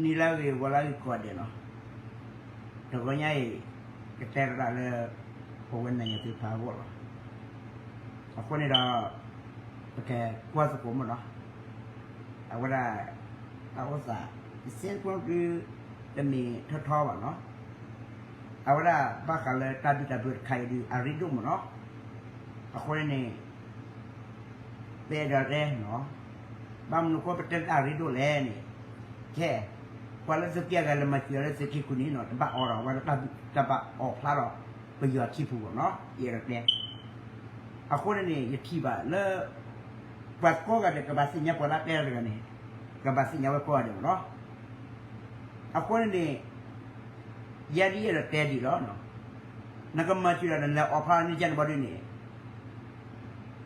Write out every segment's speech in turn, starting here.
နံၤလၢအဂ့ၤ ဂီၤလၢအဂ့ၤကိးဂၤဒဲးလီၤ. တဂီၤညါအံၤ ကတဲရၤလၢ ပဝဲနၤယၤသ့ၣ်တဖၣ်အဂီၢ်လီၤ. အဃိန့ၣ်ဒီး ပကကွၢ်သကိးမ့ၢ်နီၤ, အဝဲဒၣ် တၢ်အိၣ်သး တစဲးဖိဒု တမ့ၢ်ထီထီဘၣ်နီၤ. အဝဲဒၣ်ဘၣ်ဃးလၢတၢ်ဘံၣ်တၢ်ဘၢတခါအံၤဒုး အရ့ဒိၣ်မ့ၢ်နီၤ. အဃိန့ၣ်န့ၣ် ပအဲၣ်ဒိးတဲနီၤ, ဘၣ်မနုၤအဃိပတဲလၢအရ့ဒိၣ်လဲၣ်န့ၣ်, ကဲ, ပှၤလၢသုးက့အဂၤလဲၤမၤစၢၤလၢသုးက့ခိၣ်န့ၣ်နီၤ တဘၣ်အီၣ်ဒီးဝဲဒၣ်တၢ်ဘၣ်အီၣ်ဖျါဒီး ပယီၤအခံပူၤဘၣ်နီၤ, ယအဲၣ်ဒိးတဲ. အဃိန့ၣ်န့ၣ် ယထံၣ်ဘၣ်လၢ ပှၤကိးဂၤဒဲးကဘၣ်သ့ၣ်ညါပှၤလၢအတဲတဂၤန့ၣ်, ကဘၣ်သ့ၣ်ညါဝဲကိးဂၤဒဲးဘၣ်နီၤ. အဃိန့ၣ်န့ၣ် ယဲဒ်ယအဲၣ်ဒိးတဲဒ်လီၤ, နကမၤစၢၤဒီးနလဲၤအီၣ်ဖျါန့ၢ်ကန့ၣ်ဘီဒ်န့ၣ်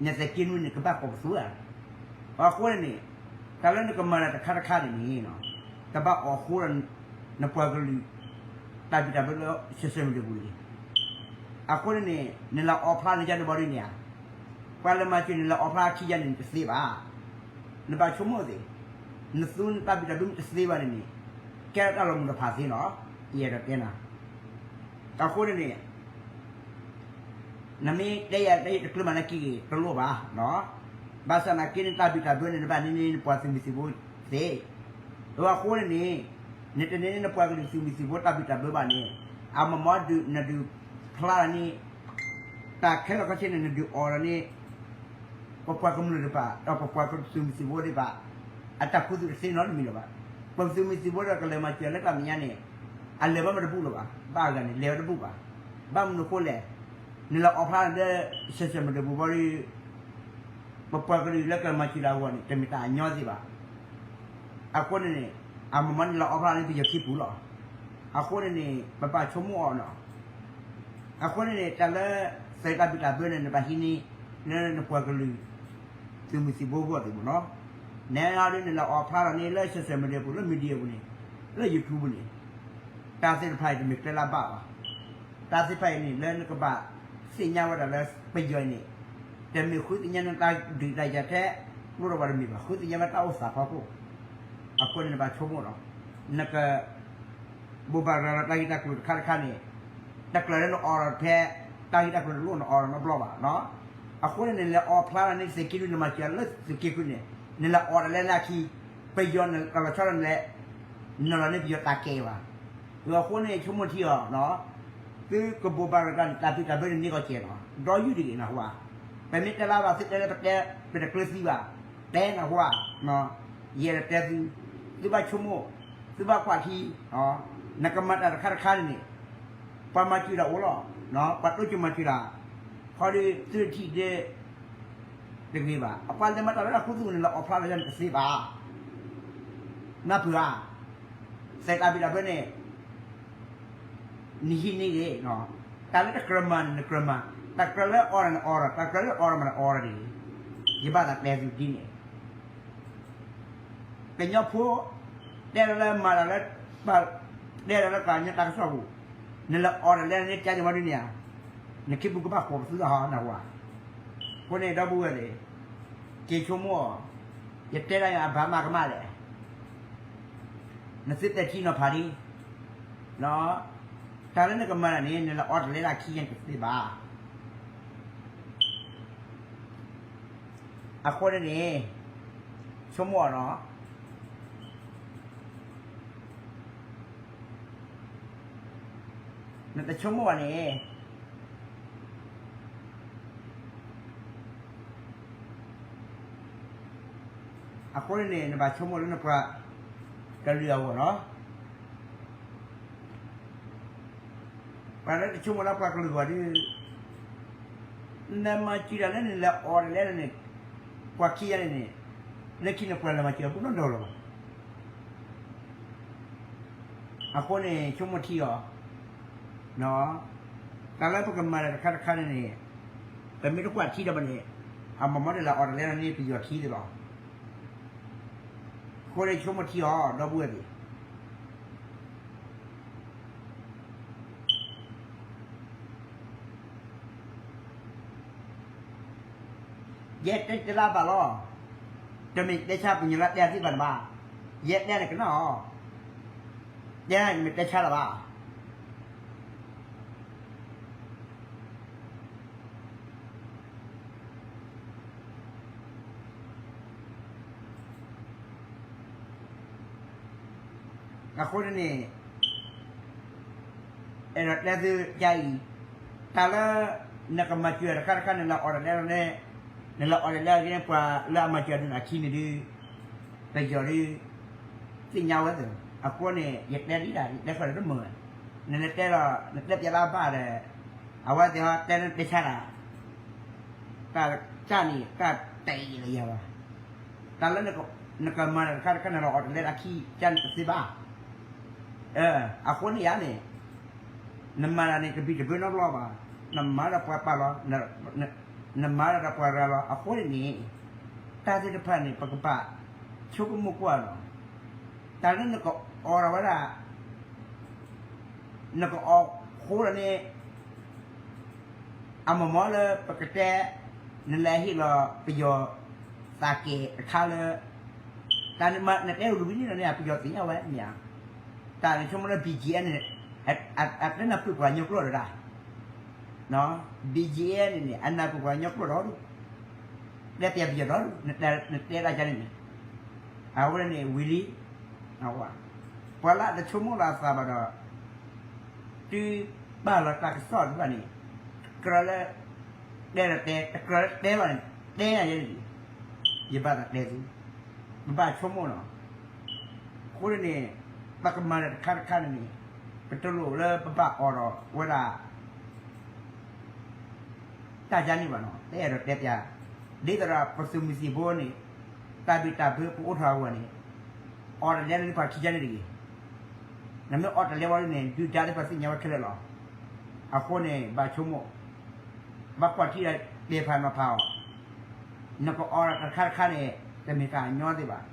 နသုးက့နွံန့ၣ် ကဘၣ်ကိးပသူဧါ. အဃိန့ၣ်န့ၣ် တၢ်လၢနကမၤတၢ်တခါတခါန့ၣ်န့ၣ် ကဘၣ်အီၣ်ဃိဒီး နပှၤကလုာ် တၢ်ဘံၣ်တၢ်ဘၢလၢ social media ပူၤန့ၣ်. အဃိန့ၣ်န့ၣ် နလဲၤအီၣ်ဖျါန့ၢ်ကန့ၣ်ဘီဒ်န့ၣ်ဧါ, ပှၤလဲၤမၤစၢၤနလဲၤအီၣ်ဖျါခံယၤန့ၣ် တသ့ဘၣ်. နဘၣ်ဆိကမိၣ်သ့ၣ်, နသူနတၢ်ဘံၣ်တၢ်ဘၢမ့ၢ်တသ့ဘၣ်န့ၣ်န့ၣ် ကဲထီၣ်တၢ်လီၤမုၢ်လီၤဖးသ့နီၤ, ယအဲၣ်ဒိးတဲနၤ. အဃိန့ၣ်န့ၣ် နမ့ၢ်တဲယၤတဲယၤတကျၢၤမးနာ်က့ဂ့ၤ တလိၣ်ဘၣ်. ဘၣ်ဆၣ်နာ်က့န့ၣ် တၢ်ဘံၣ်တၢ်ဘၢန့ၣ် နဘၣ်န့ၢ်န့ၢ်နပှၤသုးမုၢ်သံၣ်ဘိသ့. အဃိန့ၣ်န့ၣ် နတန့ၢ်န့ၢ်နပှၤကလုာ်သုးမုၢ်သံၣ်ဘိတၢ်ဘံၣ်တၢ်ဘၢဘၣ်န့ၣ် အမၤမၤဒုးနဒုးဖျါလီၤန့ၣ် တၢ်ခဲလၢာ်ခဲဆ့န့ၣ် နဒုးအီၣ်ဒီးန့ၣ် ပပှၤကမျၢၢ်သ့ၣ်တဖၣ် ဒီးပပှၤသုးမုၢ်သံၣ်ဘိသ့ၣ်တဖၣ် အတၢ်ခူသူၣ်တသ့နီတမံၤလၢၤဘၣ်. ပသုးမုၢ်သံၣ်ဘိဒီးကလဲၤမၤစၢၤလၢတၢ်မဲာ်ညါန့ၣ် အလဲၤဘၣ်မ့ၢ်တဘူၣ်လၢၤဘၣ်. ဘၣ်အဂၤန့ၣ် လဲၤဝဲတဘူၣ်ဘၣ်. ဘၣ်မနုၤအဃိလဲၣ်, နလဲၤအီၣ်ဖျါလၢ social media ပူၤဘီဒီး ပပှၤကလုာ်လၢကလဲၤမၤစၢၤတၢ်အဂီၢ်န့ၣ် တမ့ၢ်တၢ်အညီသ့ၣ်ဘၣ်. အဃိန့ၣ်န့ၣ် အမၤမၤန့ၣ် လဲၤအီၣ်ဖျါန့ၢ်ပယီၤခံပူၤလီၤ. အဃိန့ၣ်န့ၣ် ပဘၣ်ဆိကမိၣ်အီၤနီၤ. အဃိန့ၣ်န့ၣ် တၢ်လၢ သုးတၢ်ဘံၣ်တၢ်ဘၢန့ၣ် နဘၣ်ဟံးန့ၢ် လၢနပှၤကလုာ် သုးမုၢ်သံၣ်ဘိအဂီၢ်သ့ၣ်မ့ၢ်နီၤ. နဲဒၣ်ဒ်န့ၣ် လဲၤအီၣ်ဖျါလီၤန့ၣ် လၢ social media ပူၤ လၢ media ပူၤန့ၣ် လၢ YouTube ပူၤန့ၣ် တၢ်သ့ၣ်တဖၣ်အံၤတမ့ၢ်ကျဲလၢအဘၣ်ဘၣ်. တၢ်သ့ၣ်တဖၣ်အံၤန့ၣ် လၢနကဘၣ်သ့ၣ်ညါဝဲဒၣ်လၢပယီၤအံၤန့ၣ် တမ့ၢ်ဃုသ့ၣ်ညါနတၢ်ဒုးတၢ်ယၤထဲ လိၣ်ထီၣ်ဘၣ်တမ့ၢ်ဘၣ်, ဃုသ့ၣ်ညါဝဲတၢ်အိၣ်သးဖီခိၣ်. အဃိန့ၣ် နဘၣ်ဆိကမိၣ်နီၤ, နက ဘိးဘၣ်ရၤလီၤတၢ်ဂ့ၢ်တၢ်ကျိၤတခါတခါန့ၣ် တကြၢးလၢနအီၣ်ဒီးဖဲ တၢ်ဂ့ၢ်တၢ်ကျိၤတလိၣ်နအီၣ်ဒီးနီတဘျီဘၣ်နီၤ. အဃိန့ၣ်န့ၣ် နလဲၤအီၣ်ဖျါလီၤန့ၣ် သုးက့နွံန့ၣ် မၤစၢၤလၢသုးက့ဃုန့ၣ် နလဲၤအီၣ်တလဲလၢအခံ ပယီၤနတၢ်လီၤဆီဒၣ်လဲာ် နလီၤန့ၢ်ပယီၤတၢ်ကဲဘၣ်. အဃိန့ၣ် ဆိကမိၣ်ထံအီၤနီၤ, သုကဘိးဘၣ်ရၤတၢ်န့ၣ် တၢ်ဘံၣ်တၢ်ဘၢန့ၣ်န့ၢ်ကီၢ်စဲၤနီၤ, ဒီးယုၢ်တဂ့ၤနဟူဧါ. ပမ့ၢ်တဲလၢဘၣ်သုတဲလၢပတဲ ပတကျၢၤသံဘၣ်, တဲနဟူဧါ. ယအဲၣ်ဒိးတဲသု, သုဘၣ်ဆိကမိၣ်, သုဘၣ်ကွၢ်ထံ, နကမၤတၢ်တခါတခါန့ၣ်န့ၣ် ပှၤမၤစၢၤတၢ်အိၣ်လီၤ, ပှၤတိစၢၤမၤစၢၤတၢ်, ခီဒီးသုတထံၣ်ဒ်တဂ့ၤဘၣ်. အပှၤလဲၤမၤတၢ်လၢတၢ်ခူသူၣ်န့ၣ် လဲၤအီၣ်ဖျါလီၤန့ၣ်တသ့ဘၣ်. နၢ်ပၢၢ်ဧါ, သုးတၢ်ဘံၣ်တၢ်ဘၢန့ၣ် နဟံးန့ၢ်ဂ့ၤ, တၢ်လၢတကြၢးမၤန့ၣ် နကြၢးမၤ, တၢ်ကြၢးလၢအီၣ်ဒီးနအီၣ်ဒီး, တၢ်ကြၢးလၢအီၣ်ဒီးမၤနအီၣ်ဒီးတဂ့ၤ. ယဘၣ်သးတဲသုဒ်န့ၣ် ကညီဖိ တဲလၢမၤတၢ်လၢ တဲလၢကညီတၢ်ကစီၣ်ပူၤ, နလဲၤအီၣ်တလဲန့ၣ် ကန့ၣ်ဝဲဒ်န့ၣ်ဧါ, နခ့ပူၤကဘၣ်ကိးပသူလီၤဟီ နဟူဧါ. အဃိန့ၣ် ဒီပုၢ်ဝဲၢ်သ့ၣ်, က့ၤဆိကမိၣ်အီၤ, ယတဲဒၣ်ယၤအဘၣ်မးကမၣ်လဲၣ်. နသုတဲထံနီၤဖးလံ, တၢ်လၢနကမၤတၢ်န့ၣ် နလဲၤအီၣ်တလဲလၢခံန့ၣ်တသ့ဘၣ်. အဃိန့ၣ်န့ၣ် ဆိကမိၣ်အီၤနီၤ, နတဆိကမိၣ်ဘၣ်န့ၣ် အဃိန့ၣ်န့ၣ် နဘၣ်ဆိကမိၣ်လၢနပှၤကလုာ်အဂီၢ်လီၤ. ပှၤလၢတဆိကမိၣ်လၢပှၤကလုာ်အဂီၢ်ဒီး နမၤစၢၤတၢ်လၢနလဲၤအီၣ်တလဲလၢန့ၣ် ပှၤခံဂၤန့ၣ်န့ၣ် လၢခံန့ၣ်ပှၤလဲၤမၤစၢၤအပူၤနီတဂၤလီၤ. အဃိန့ၣ် ဆိကမိၣ်ထံအီၤ, တၢ်လၢပကမၤတၢ်တခါတခါန့ၣ်န့ၣ် ပမ့ၢ်တကွၢ်ထံဒီးဘၣ်န့ၣ် အမၤမၤတၢ်လၢအီၣ်တလဲလၢန့ၣ် ပယီၤခံသ့လီၤ. အဃိန့ၣ်ဆိကမိၣ်ထံအီၤ ဒီပုၢ်ဝဲၢ်သ့ၣ် ယဲတဲတဲလၢဘၣ်လီၤ. တမ့ၢ်တဲဆါပှၤကညီလၢတဲသ့ဘၣ်တဘၣ်. ယဲတဲန့ၣ်ကနၣ်အီၤ. တဲနမ့ၢ်တဲဆါလၢၤဘၣ်. အဃိန့ၣ် အဲၣ်ဒိးတဲသုကအံၤ, တၢ်လၢ နကမၤစၢၤတခါတခါ နလဲၤအီၣ်တလဲလီၤန့ၣ်, နလဲၤအီၣ်တလဲလီၤန့ၣ် ပှၤလၢအမၤစၢၤဒုးနၤခံန့ၣ်ဒုး ပယီၤဒုး သ့ၣ်ညါဝဲသ့ၣ်, အဃိန့ၣ် ယတဲဒ်ဒၣ် ယတဲဃီဒီးတမုာ်, နနတဲလီၤ နတဲပျဲလၢအဘၣ်ဒီး အဝဲသ့ၣ်ဟီတဲလၢတဲဆါတၢ် တၢ်ကၢ်န့ၣ် တၢ်တဲအံၤလၢယၤဘၣ်. တၢ်လၢ နကမၤတၢ်တခါတခါ နလဲၤအီၣ်တလဲလီၤခံ ကၢ်န့ၣ်တသ့ဘၣ်. အဃိန့ၣ်ယၤန့ၣ် နမၤတၢ်န့ၣ် တဘံၣ်တဘၢနီတဘျီဘၣ်, နမၤဒီးပှၤပာ်လီၤ, နမၤဒီးပှၤရၤလီၤ. အဃိန့ၣ်န့ၣ် တၢ်သ့ၣ်တဖၣ်န့ၣ် ပကဘၣ်ဆိကမိၣ်ကွၢ်လီၤ. တၢ်လၢနကအီၣ်ထီၣ်ဝဲဒၣ် နကအီၣ်ဃိလီၤန့ၣ် အမ့ၢ်မ့ၢ်လၢပကတဲ နလဲၤဟ့ၣ်လီၤပယီၤသးကဲၤတခါလၢ တၢ်နတဲလူၤဝံၤန့ၣ်လီၤန့ၣ် ပယီၤသ့ၣ်ညါဝဲမ့ၢ်ဧါ. တၢ်န့ၣ်ဆိကမိၣ်လၢ ဘီၣ်ကၠံၣ်အ့ၣ် န့ၣ် အတနၢ်ပၢၢ်ပှၤကညီကျိာ်တဒၣ်, ဘီၣ်ကၠံၣ်အ့ၣ်န့ၣ်န့ၣ် အနၢ်ပၢၢ်ပှၤကညီကျိာ်ဒီဒူၣ်, တဲပျဲပယီၤဒီဒူၣ်, နတဲတၢ်ကန့ၣ်န့ၣ် အဝဲန့ၣ်ဝံၤလံ ပှၤလၢအတဆိကမိၣ်လီၤအသးဘၣ်ဒီး တုၤဘၣ်လီၤတၢ်ကစီၣ်တဖၣ်န့ၣ် တကြၢးလၢ တဲဒီးတဲ တကြၢးလၢတဲလီၤန့ၣ် တဲယၤယဲန့ၣ် ယဘၣ်သးတဲသု, ပဘၣ်ဆိကမိၣ်လီၤ. အဃိန့ၣ်န့ၣ် ပကမၤတၢ်တခါတခါန့ၣ်န့ၣ် ပတလိၣ်လၢပဘၣ်အီၣ်ဒီးဝဲဒၣ် တၢ်ကန့ၣ်ဘၣ်နီၤ တအဲၣ်ဒိးတဲပျဲ, ဒ်သိးဒီးပသုးမုၢ်သံၣ်ဘိန့ၣ် တၢ်ဘံၣ်တၢ်ဘၢပအိးထီၣ်အဂီၢ်န့ၣ် အီၣ်တလဲလၢပှၤခံကန့ၣ်တဂ့ၤ, နမ့ၢ်အီၣ်တလဲဝဲန့ၣ် ဒုၣ်ဒါသ့ၣ်တဖၣ်သ့ၣ်ညါဝဲခဲလၢာ်လီၤ. အဃိန့ၣ် ဘၣ်ဆိကမိၣ်, ဘၣ်ကွၢ်ထံဒီးတဲဖးနီၤဖးအီၤ, နကအီၣ်တၢ်တခါတခါန့ၣ် တမ့ၢ်တၢ်အညီသ့ၣ်ဘၣ်,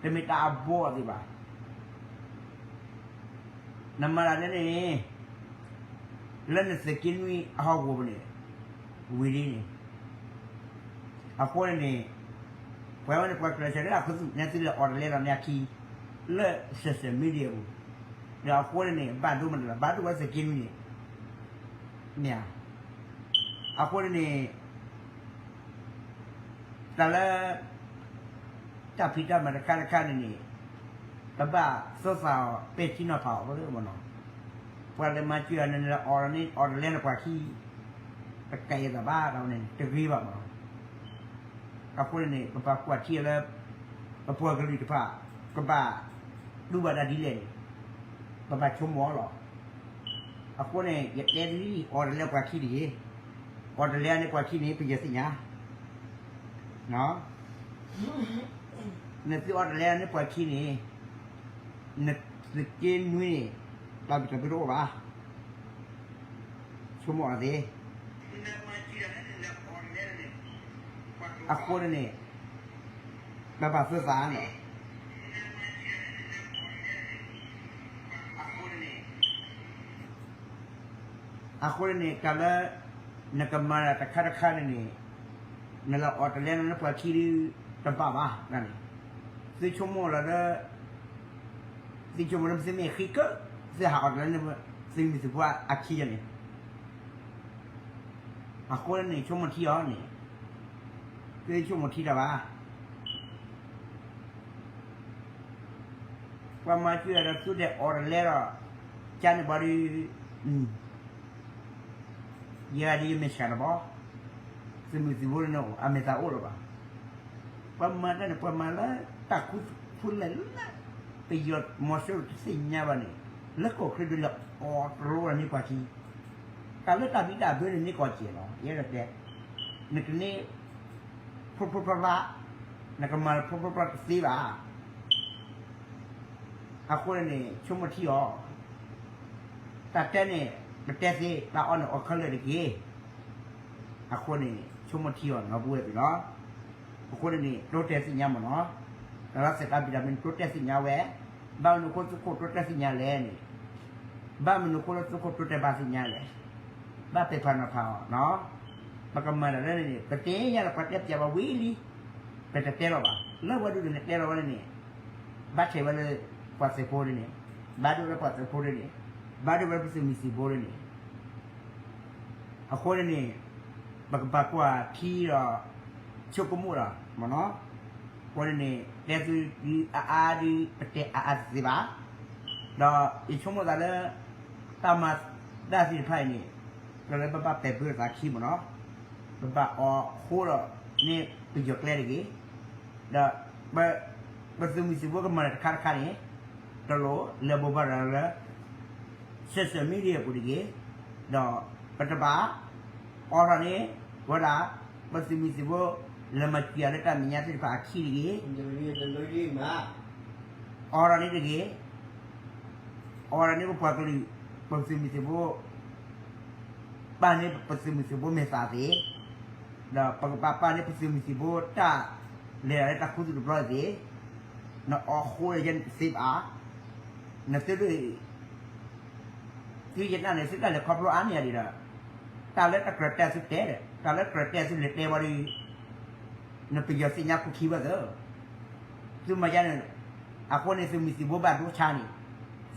တမ့ၢ်တၢ်အဘီအီၤသ့ၣ်ဘၣ် နမၤတၢ်လၢန့ၣ် လၢနသုးက့နွံအဟီၣ်ကဝီၤပူၤန့ၣ် ဝံၤလံန့ၣ်, အဃိန့ၣ်န့ၣ် ပှၤဝဲန့ၣ်ပှၤကျဲးစၢးလၢအခိၣ်သူၣ်န့ၣ် သုလဲၤအီၣ်တလဲလီၤန့ၣ်အခံ လၢ social media ပူၤ, ဒီးအဃိန့ၣ်န့ၣ် ဘၣ်ဒိမတၤလဲၣ် ဘၣ်ဒိဝဲသုးက့နွံန့ၣ် မ့ၢ်ဧါ. အဃိန့ၣ်န့ၣ် တၢ်လၢ တၢ်ဖံးတၢ်မၤတခါတခါန့ၣ်န့ၣ် ပဘၣ်သူသးအီၤ ပဲာ်ထံနီၤဖးအီၤလီၤမ့ၢ်နီၤ. ပှၤလဲၤမၤစၢၤအီၤန့ၣ် နလဲၤအီၣ်န့ၣ် အီၣ်တလဲလၢပှၤခံ တကဲအသးဘၣ် တၢ်ဝဲန့ၣ် တဂ့ၤဘၣ်မ့ၢ်နီၤ. အဃိန့ၣ်န့ၣ် ပဘၣ်ကွၢ်ထံလၢ ပပှၤကလုာ်တဖၣ် ကဘၣ်တူၢ်ဘၣ်တၢ်ဒ်လဲၣ်န့ၣ် ပဘၣ်ဆိကမိၣ်အီၤလီၤ. အဃိန့ၣ် ယတဲဒ်အံၤ အီၣ်တလဲပှၤခံတဂ့ၤ, အီၣ်တလဲန့ၣ်ပှၤခံန့ၣ် ပယီၤသ့ၣ်ညါ, နသုအီၣ်တလဲန့ၣ်ပှၤခံန့ၣ် နသုးက့နွံန့ၣ် တၢ်ဘံၣ်တၢ်ဘၢတအိၣ်ဘၣ်, ဆိကမိၣ်အီၤသ့. အဃိန့ၣ်န့ၣ် ပဘၣ်သူသးန့ၣ် အဃိန့ၣ် တၢ်လၢ နကမၤတၢ်တခါတခါန့ၣ်န့ၣ် နလဲၤအီၣ်တလဲန့ၣ် နပှၤခံဒုး တဘၣ်ဘၣ်န့ၣ်, သုဆိကမိၣ်လီၤလၢ သုဆိကမိၣ်လၢသုမ့ၢ်ဃံကၢ သုဟးအီၣ်တလဲန့ၣ် သုမ့ၢ်သုးဖိအခံန့ၣ် အဃိန့ၣ် ဆိကမိၣ်ထံအီၤန့ၣ် သုဆိကမိၣ်ထံတၢ်ဘၣ်. ပှၤမၤစၢၤဒီးသုဒဲးအီၣ်တလဲဒီး ကန့ၣ်ဘီဒုး ယဲဒၣ်ယမ့ၢ်ဆှၢတဘီ, သုးမုၢ်သံၣ်ဘိန့ၣ် အမဲာ်သးအိၣ်လၢၤဘၣ်. ပှၤမၤတၢ်န့ၣ် ပှၤမၤလၢတၢ်ခူသူၣ်ခူလဲၢ်လၢ ပယီၤမီၤစိရိၤတသ့ၣ်ညါဘၣ်န့ၣ် လၢကီၢ်ချၢဒုးလၢအီၣ်တရိအန့ၢ်ပှၤခံ, တၢ်လၢတၢ်ဘံၣ်တၢ်ဘၢန့ၣ်န့ၢ်ကီၢ်စဲၣ်လီၤ. ယဲဒၣ်တဲ နကန့ၢ် ဖျိဖျိဖျါဖျါ, နကမၤလၢဖျိဖျိဖျါတသ့ဘၣ်. အဃိန့ၣ် ဆိကမိၣ်ထံအီၤ, တၢ်တဲန့ၣ် ပတဲသ့, တၢ်အီၣ်န့ၣ်အီၣ်ခဲလၢာ်တက့ၢ်. အဃိန့ၣ် ဆိကမိၣ်ထံအီၤ နီၢ်ပဝဲၢ်သ့ၣ်လီၤ. အဃိန့ၣ်န့ၣ် တိတဲသ့ၣ်ညါမ့ၢ်နီၤ, တၢ်လၢသ့ၣ်တၢ်ဘံၣ်တၢ်ဘၢန့ၣ် တိတဲသ့ၣ်ညါဝဲ, ဘၣ်မနုၤအဃိသုးခိၣ်တိတဲသ့ၣ်ညါလဲၣ်န့ၣ်, ဘၣ်မနုၤအဃိလၢသုးခိၣ်တိတဲဘၣ်သ့ၣ်ညါလဲၣ်, ဘၣ်ပဲာ်ဖးနီၤဖးအီၤနီၤ. ပကမၤတၢ်လၢန့ၣ်န့ၣ် ပသ့ၣ်ညါလၢပှၤတဲပျဲပှၤဝံၤလံ, ပတတဲလီၤဘၣ်. လၢဝဲဒၣ်န့ၣ် နတဲလီၤဝဲန့ၣ်န့ၣ် ဘၣ်ဆဲးဝဲလၢ ပှၤသုးဖိန့ၣ်န့ၣ် ဘၣ်ဒိဝဲပှၤသုးဖိဒ်န့ၣ်, ဘၣ်ဒိဝဲပသုးမုၢ်သံၣ်ဘိဒ်န့ၣ်, အဃိန့ၣ်န့ၣ် ပကဘၣ်ကွၢ်ထံဒီး ဆိကမိၣ်ဒီးမ့ၢ်နီၤ, အဃိန့ၣ်န့ၣ် တဲသုဒ်အါအါဒ် ပတဲအါအါတသ့ဘၣ်, ဒီးယဆိကမိၣ်သးလၢ တၢ်မၤတၢ်သ့ၣ်တဖၣ်အံၤန့ၣ် ကလၢပဘၣ်ပဲာ်ဘၢသးခံမ့ၢ်နီၤ, ပဘၣ်အိးဃိဒီးန့ၢ်ပယီၤကျဲတဂ့ၤ, ဒီး ပသုးမုၢ်သံၣ်ဘိကမၤန့ၣ်တခါတခါန့ၣ် တလိၣ်လဲၤဘိးဘၣ်ရၤလၢ social media ပူၤတဂ့ၤ, ဒီးပတဘၣ် အိးထီၣ်န့ၢ်ဝဲဒၣ် ပသုးမုၢ်သံၣ်ဘိ လဲၤမၤကွံာ်အီၤလၢတၢ်မဲာ်ညါသ့ၣ်တဖၣ်အခံတဂ့ၤ, အိးထီၣ်န့ၢ်တဂ့ၤ, အိးထီၣ်န့ၢ်ပပှၤကလုာ် ပသုးမုၢ်သံၣ်ဘိ ပာ်န့ၢ်ပသုးမုၢ်သံၣ်ဘိမဲာ်သၣ်သ့ၣ်, ဒီးပကဘၣ်ပာ်န့ၢ်ပသုးမုၢ်သံၣ်ဘိတၢ်လဲၤတၢ်လၢတၢ်ခူသူၣ်တဘျီသ့ၣ်, နအိးဃိဒီးယဲန့ၣ်တသ့ဘၣ်, နသုဒ် သုယနၢ်န့ၣ် သုတၢ်လဲၤခီဖျိအါန့ၢ်ယၤဒံးဒီး, တၢ်လၢတကြၢးတဲသုတဲဒီး တၢ်လၢတကြၢးတဲသုလဲၤတဲဝဲဒီး နပယီၤသ့ၣ်ညါခိၣ်ခံဘၣ်သၢ, သုမၤယါန့ၣ်, အဃိန့ၣ် သုးမုၢ်သံၣ်ဘိဘၣ်ဒိဆါန့ၣ်,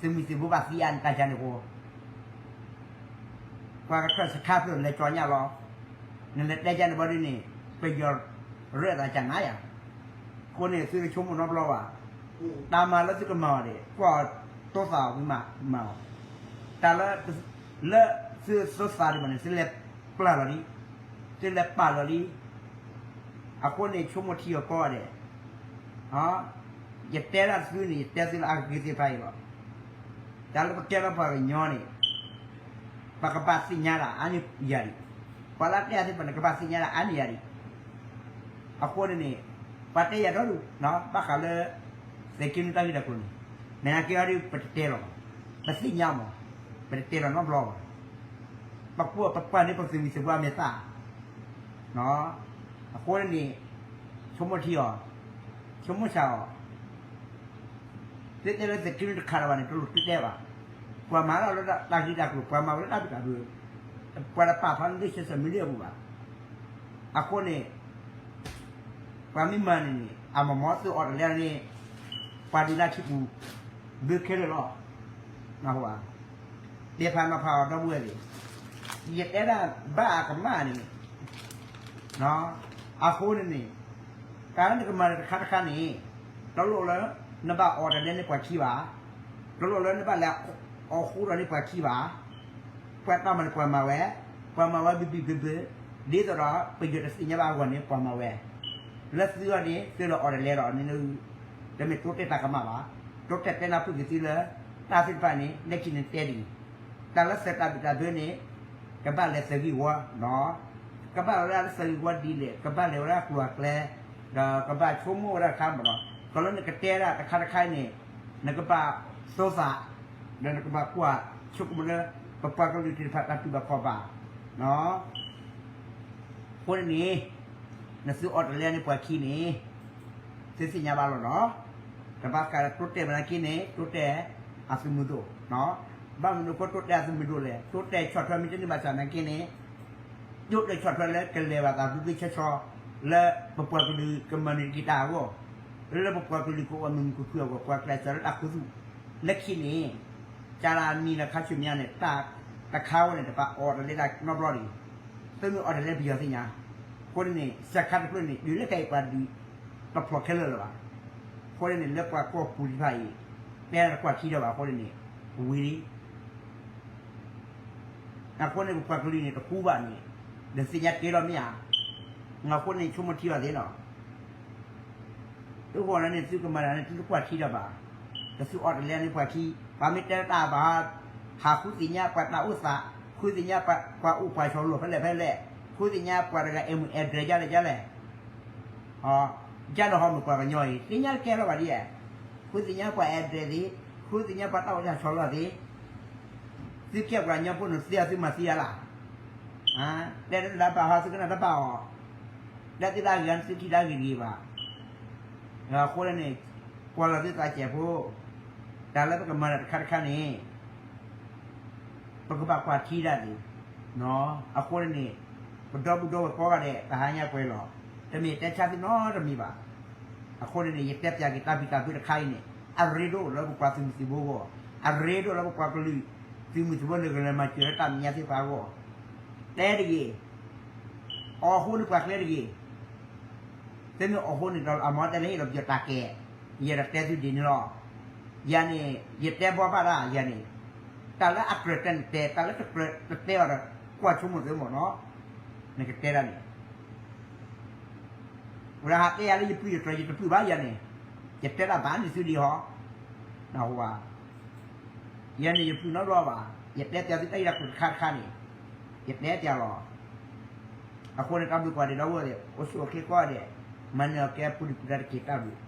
သုးမုၢ်သံၣ်ဘိဘၣ်သံအါန့ၣ်တၢ်ယါန့ၣ်ဃိ ပှၤကထၢၣ်စခါဖျၢၣ်လဲၤကၠီညါလီၤ, နလဲၤတဲယါန့ၣ်ဘၣ်ဒ်န့ၣ် ပယီၤရၢၣ်သးကနၤယၤ, အဃိန့ၣ် သုတဆိကမိၣ်နီတဘျီဘၣ်, တၢ်မၤလၢသုကမၤအီၤန့ၣ် ကွၢ်တိသးဝံၤမးမၤအီၤ, တၢ်လၢ လၢသုသိသးဒံးဘၣ်န့ၣ် သုလဲၤပျၢ်လီၤလံ, သုလဲၤပာ်လီၤလံ, အဃိန့ၣ် ဆိကမိၣ်ထံအီၤကီဂၤဒဲး, ယတဲဒၣ်သုန့ၣ် ယတဲသုလၢအဂ့ၤသ့ၣ်တဖၣ်အံၤလီၤ, တၢ်လၢပကဲထီၣ်ပှၤကညီန့ၣ် ပကဘၣ်သ့ၣ်ညါဒၣ်အါန့ၢ်ယၤဒံး, ပှၤလၢအတဲအသ့ၣ်တဖၣ်န့ၣ် ကဘၣ်သ့ၣ်ညါဒၣ်အါန့ၢ်ယၤဒံး, အဃိန့ၣ်န့ၣ် ပှၤတဲယၤဒီဒူၣ် ဘၣ်ဃးလၢ သုးက့နွံတၢ်ဂ့ၢ်တၢ်ကျိၤန့ၣ်, မ့ၢ်နာ်က့အီၤဒ် ပတတဲလီၤ, ပသ့ၣ်ညါမး, ပတတဲလီၤနီတဘျီဘၣ်, ပကွၢ်ပပာ်န့ၢ်ပသုးမုၢ်သံၣ်ဘိအမဲာ်သၣ်, အဃိန့ၣ်န့ၣ် ဆိကမိၣ်ထံအီၤ, ဆိကမိၣ်ဆၣ်အီၤ သုတဲလၢသုးက့နွံတခါလၢၤဘၣ်န့ၣ် တလိၣ်သုတဲဘၣ်, ပှၤမၤလီၤလၢတၢ်ဂ့ၢ်တၢ်ကျိၤ ပှၤမၤဝဲလၢတၢ်ဘံၣ်တၢ်ဘၢ, ပှၤတပာ်ဖျါလၢ social media အပူၤဘၣ်, အဃိန့ၣ် ပှၤမ့ၢ်မၤန့ၣ်န့ၣ် အမၤမီသုအိးတလဲန့ၣ် ပှၤဒုးလၢခံပူၤ ဘၢခဲလၢာ်လီၤ, တဲဖးနီၤဖးအီၤဒီပုၢ်ဝဲၢ်သ့ၣ်, ယတဲဒၣ်ဘၣ်အကမၣ်န့ၣ် အဃိန့ၣ်န့ၣ် တၢ်လၢနကမၤန့ၣ်တခါတခါန့ၣ် တလိၣ်လၢ နဘၣ်အိးတလဲန့ၢ်ပှၤခံဘၣ်, တလိၣ်လၢနဘၣ်လဲၤအိးဃူဒီးန့ၢ်ပှၤခံဘၣ်, ပှၤတၢ်မၤန့ၣ်ပှၤမၤဝဲ, ပှၤမၤဝဲဘံၣ်ဘံၣ်ဘၢဘၢ, ဒ်သိးဒီးပယီၤတသ့ၣ်ညါဘၣ်အဂီၢ်န့ၣ် ပှၤမၤဝဲ, လၢသုဂီၢ်န့ၣ် သုလၢအိးတလဲဒီးန့ၣ် တမ့ၢ်တိတဲာ်တၢ်ကမၣ်ဘၣ်, တိတဲာ်တဲနၢ်ပၢၢ်က့ၤသုလၢ တၢ်သ့ၣ်တဖၣ်န့ၣ် လၢခံန့ၣ်တဲဒ်အံၤ, တၢ်လၢသုးတၢ်ဘံၣ်တၢ်ဘၢန့ၣ် ကဘၣ်လဲၤသဂံၢ်ဝီ, ကဘၣ်လဲၤဝဲဒၣ်လၢသဂံၢ်ဝီဒ်လဲၣ်, ကဘၣ်လဲၤဝဲဒၣ်ကျိၤအကျဲ, ဒီးကဘၣ်ဆိကမိၣ်ဝဲဒၣ်တခါမ့ၢ်နီၤ, ကီးလၢနကတဲဒၣ်တခါတခါအံၤန့ၣ် နကဘၣ်သိသး, ဒီးနကဘၣ်ကွၢ်ဆိကမိၣ်လၢ ပပှၤကလုာ်သ့ၣ်တဖၣ်တၢ်တူၢ်ဘၣ်ခီၣ်ဘၣ်, အဃိန့ၣ်န့ၣ် နသုအိးတလဲန့ၢ်ပှၤခံန့ၣ် သုသ့ၣ်ညါဘၣ်လီၤနီၤ, တဘၣ်ဃးဒီးတိတဲာ်မနုၤက့န့ၣ် တိတဲာ်အသုးမုၢ်ဒိၣ်, ဘၣ်မနုၤဃိတိတဲာ်အသုးမုၢ်ဒိၣ်လဲၣ်, တိတဲာ်ဆီၣ်ထွဲမ့ၢ်တန့ၢ်ဘၣ်ဆၣ်နာ်က့န့ၣ် တိတဲာ်ဆီၣ်ထွဲလၢကလဲၤဘၣ်သးဘျ့ဘျ့ဆှီဆှီ လၢပပှၤကလုာ်ကမၤန့ၢ်က့ၤတၢ်အဂီၢ်, လၢပပှၤကလုာ်ကအိၣ်မုာ်မုာ်ခုၣ်ခုၣ်အဂီၢ် ပှၤကျဲးစၢးလၢတၢ်ခူသူၣ်, လၢခံန့ၣ် ကၢလၢအမံၤလၢခါဆူညါန့ၣ် တၢ်တခါဝဲန့ၣ် တဘၣ်အိးတလဲတၢ်နီတဘျီတဂ့ၤ, သုမ့ၢ်အိးတလဲပယီၤသ့ၣ်ညါ, အဃိန့ၣ်န့ၣ် စခါတဖျၢၣ်န့ၣ် တုၤလၢခဲအံၤပှၤဒုးတဖျိးခဲလၢာ်လၢၤဘၣ်, အဃိန့ၣ်န့ၣ် လၢပှၤကီၢ်ပူၤသ့ၣ်တဖၣ်အံၤ တဲတၢ်တကွၢ်ထံဒီးဘၣ်အဃိန့ၣ်န့ၣ် ဝံၤလံ အဃိန့ၣ် ပပှၤကလုာ်န့ၣ် တဃူဘၣ်န့ၣ် ဒီးသ့ၣ်ညါတကဲလီၤမ့ၢ်ဧါ, အဃိန့ၣ် ဆိကမိၣ်ထံအီၤသ့ၣ်နီၤ, သုဃိးန့ၣ် သုကမၤတၢ်န့ၣ် သုတကွၢ်ထံဒီးဘၣ်, ဒီးသုအိးတလဲန့ၢ်ပှၤခံ, ပှၤမ့ၢ်တဲတၢ်ဘၣ် ဟးဃုသ့ၣ်ညါပှၤတၢ်အိၣ်သး, ဃုသ့ၣ်ညါပှၤအိၣ်ပှၤဆီလိာ်ဖဲလဲၣ်ဖဲလဲၣ်, ဃုသ့ၣ်ညါပှၤတဂၤ အမုၢ်အဲၣ်ဒြဲၤဒ်လဲၣ်ဒ်လဲၣ် ကၢ်လၢဟီမုၢ်ပှၤကညီအံၤ သ့ၣ်ညါတကဲလီၤဘၣ်ဒ်ဧါ, ဃုသ့ၣ်ညါပှၤအဲၣ်ဒြဲၤသ့, ဃုသ့ၣ်ညါပှၤတၢ်အိၣ်တၢ်ဆီလီၤသ့, သုကဲပှၤကညီဖိန့ၣ် သုအသုမၤသံအါလၢ်, တဲတၢ်တဘၣ်ဟီ သုကနၣ်တဘၣ်အီၤ, တဲသုတၢ်ဂ့ၤန့ၣ် သုထံၣ်တၢ်ဂ့ၤတဂ့ၤဘၣ်, အဃိန့ၣ် ကွၢ်လီၤသုသးစဲးဖိ, တၢ်လၢပကမၤတၢ်တခါတခါန့ၣ် ပကဘၣ်ကွၢ်ထံဒၣ်သု, အဃိန့ၣ်န့ၣ် ပဒီပုၢ်ဒီဝဲၢ်ကိးဂၤဒဲး တဟါညါပှဲၤလီၤ, တမ့ၢ်တဲဆါသုနီတမံၤဘၣ်, အဃိန့ၣ်န့ၣ် ယတဲပၠးက့ၤတၢ်ဘံၣ်တၢ်ဘၢတခါအံၤန့ၣ် အရ့ဒိၣ်လၢပပှၤသုးမုၢ်သံၣ်ဘိအဂီၢ်, အရ့ဒိၣ်လၢပပှၤကလုာ် သုးမုၢ်သံၣ်ဘိန့ၣ် ကလဲၤမၤစၢၤလၢတၢ်မဲာ်ညါသ့ၣ်တဖၣ်အဂီၢ်, တဲတဂ့ၤ, အိးဃိန့ၢ်ပှၤကျဲတဂ့ၤ. သုမ့ၢ်အိးဃိန့ၢ်ဒီး အမၤတဲလၢဟ့ၣ်လီၤပယီၤတၢ်ကဲ, ယအဲၣ်ဒိးတဲသုဒ်န့ၣ်လီၤ. ယၤန့ၣ် ယတဲဘီဘၣ်ဒၣ်ယၤန့ၣ်, တၢ်လၢအကြၢးတဲန့ၣ်တဲ, တၢ်လၢတကြၢးတတဲအီၤဒီး ကွၢ်ဆိကမိၣ်သုမ့ၢ်နီၤ, နကတဲဒၣ်န့ၣ် ဝဲဒၣ်ဟးတဲယၤလၢယပုၢ်ယတြီၤ ယတပုၢ်ဘၣ်ယၤန့ၣ်, ယတဲဒၣ်ဘၣ်န့ၣ်သုဒံးဟီ, နၢ်ဟူဧါ. ယဲန့ၣ်ယပုၢ်နီတဘျီဘၣ်, ယတဲပျးသုတၢ်ဂ့ၢ်တၢ်ကျိၤတခါတခါန့ၣ်, ယတဲပျးလီၤ. အဃိန့ၣ် တၢ်ဘျုးကိးဂၤဒဲးဒီပုၢ်ဝဲၢ်သ့ၣ် အိၣ်ဆူၣ်အိၣ်ချ့ကိးဂၤဒဲး, မၤနၢၤအီၤကဲပူၤဒုၣ်ပူၤဒါတက့ၢ် တၢ်ဘျုး.